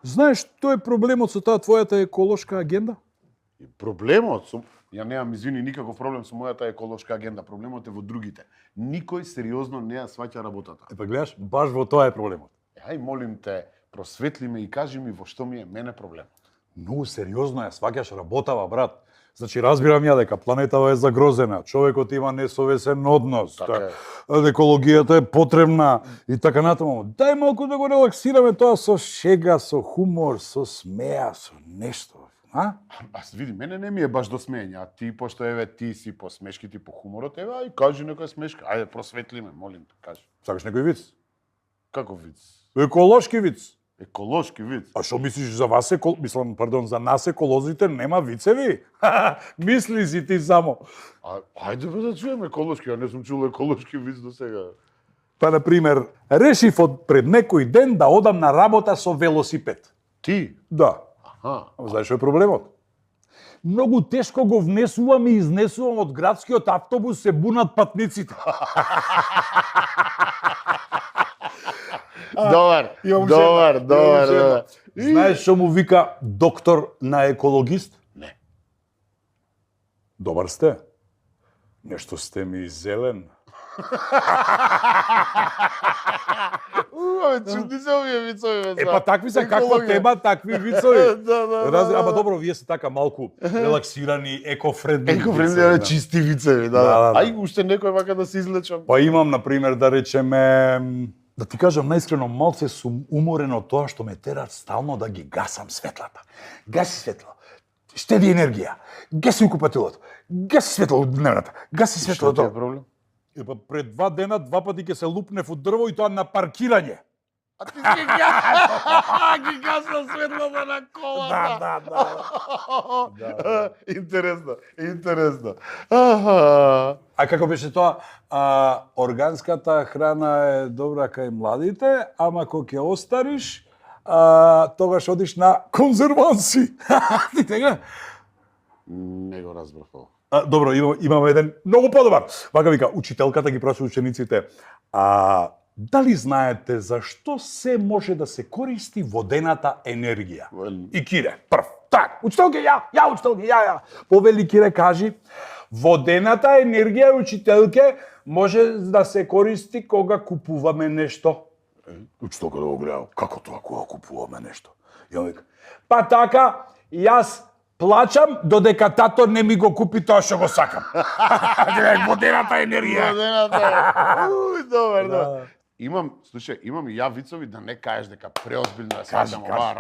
Знаеш, тој е проблемот со таа твојата еколошка агенда? Проблемот со ја немам, извини, никаков проблем со мојата еколошка агенда. Проблемот е во другите. Никој сериозно не ја сваќа работата. Па гледаш, баш во тоа е проблемот. Ај, молим те, просветли ме и кажи ми во што ми е мене проблемот. Многу сериозно ја сваќаш работава, брат. Значи, разбирам ја дека планетава е загрозена, човекот има несовесен однос, Така екологијата е потребна и така натаму. Дај малку да го релаксираме тоа со шега, со хумор, со смеа, со нешто. А? Аз види, мене не ми е баш до смење, а ти, пошто еве ти си по смешките, по хуморот, еве, ај, кажи некоја смешка. Ајде, просветли ме, молим те, кажи. Сакаш некој виц? Каков виц? Еколошки виц. Еколошки виц? А што мислиш за вас мислам, пардон, за нас еколозите нема вицеви? Мисли си ти само. Ајде бе да чуем еколошки, ја не сум чул еколошки виц до сега. Па, например, решив од пред некој ден да одам на работа со велосипед. Ти? Да. Аха. Знаеш што е проблемот? Многу тешко го внесувам и изнесувам од градскиот автобус, се бунат патниците. Добар, Имам добар, жена, добар, имам жена. добар. Знаеш што му вика доктор на екологист? Не. Добар сте. Нешто сте ми зелен. Чудни се овие вицови, бе. Па такви се, каква тема, такви вицови. Да. Ама добро, вие се така малку релаксирани, екофрендли. Екофрендли, чисти вицеви, да. Да. Ај, уште некој вака да се излечам. Па имам, например, да речеме, да ти кажам наискрено, малце сум уморен од тоа што ме терат стално да ги гасам светлата. Гаси светло, штеди енергија, гаси купателот, гаси светло од дневната, гаси светло Што ти тоа. е проблем? Па пред 2 дена, 2 пати ќе се лупнев од дрво и тоа на паркирање. А ти си ги гасна светлото на колата. Да. Интересно, интересно. Аха. А како беше тоа? Органската храна е добра кај младите, ама кога ќе остариш, тогаш одиш на конзерванси. Ти тега? Не го разбрав ово. Добро, имам еден многу подобар. Вака вика, учителката ги праша учениците. Дали знаете зашто се може да се користи водената енергија? И Кире, прв. Так, учителке, ја, учителке, ја. Повели Кире, кажи, водената енергија, учителке, може да се користи кога купуваме нешто. Учителка да го гледа, како тоа кога купуваме нешто? Ја вика, па така, јас плачам додека тато не ми го купи тоа што го сакам. Водената енергија. Водената. Добар. Имам и ја вицови да не кажеш дека преозбилно ја сваќам оваа